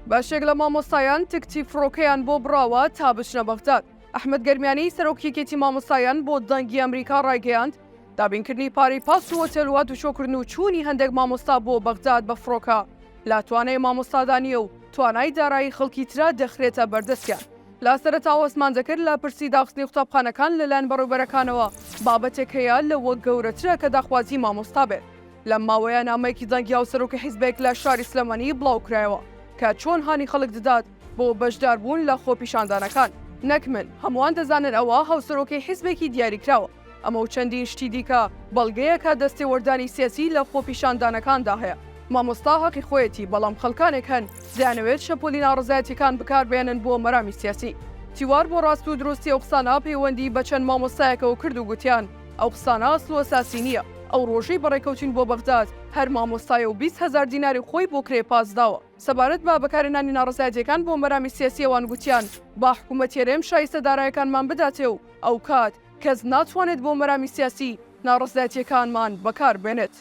بەشێک لە مامۆستایان تکتی فڕۆکەیان بۆ بڕاوە تا بچنە بەغداد. ئەحمەد گەرمیانی سەرۆکی یەکێتی مامۆستایان بۆ دەنگی ئەمریکا ڕایگەیاند، دابینکردنی پارەی پاس و ئۆتێل و هاتوچۆکردن و چوونی هەندێک مامۆستا بۆ بەغداد بە فڕۆکە لە توانای مامۆستادا نییە و توانای دارایی خەڵکی ترا دەخرێتە بەردەستیان. لە سەرەتاوە هەستمان دەکرد لە پرسی داخستنی قوتابخانەکان لەلایەن بەڕێوبەرەکانەوە بابەتێک هەیە لەوە گەورەترە کە داخوازی مامۆستا بێت. لەم ماوەیە نامەیەکی دەنگی هاوسەرۆکی حیزبێک لە شاری سلێمانی بڵاوکرایەوە کە چۆن هانی خەڵک دەدات بۆ بەشداربوون لە خۆپیشاندانەکان. نەک من، هەمووان دەزانن ئەوە هاوسەرۆکی حیزبێکی دیاریکراوە. ئەمە و چەندین شتی دیکە بەڵگەیە کە دەستێوەردانی سیاسی لە خۆپیشاندانەکاندا هەیە. مامۆستا هەقی خۆیەتی، بەڵام خەڵکانێک هەن دەیانەوێت شەپۆلی ناڕەزایەتیەکان بکاربهێنن بۆ مەرامی سیاسی. تیوار بۆ ڕاست و دروستی ئەو قسانە پەیوەندی بە چەند مامۆستایەکەوە کرد و گوتیان ئەو قسانە ئەسڵ و ئەساسی نییە. ئەو ڕۆژەی بەڕێکەوتین بۆ بەغداد هەر مامۆستایە و 20 هەزار دیناری خۆی بۆ کرێ پاس داوە. سەبارەت بە بەکارهێنانی ناڕەزایەتیەکان بۆ مەرامی سیاسی ئەوان گوتیان با حکومەتی هەرێم شایستە دارایەکانمان بداتێ و ئەوکات کەس ناتوانێت بۆ مەرامی سیاسی ناڕەزایەتیەکانمان بەکار بێنێت.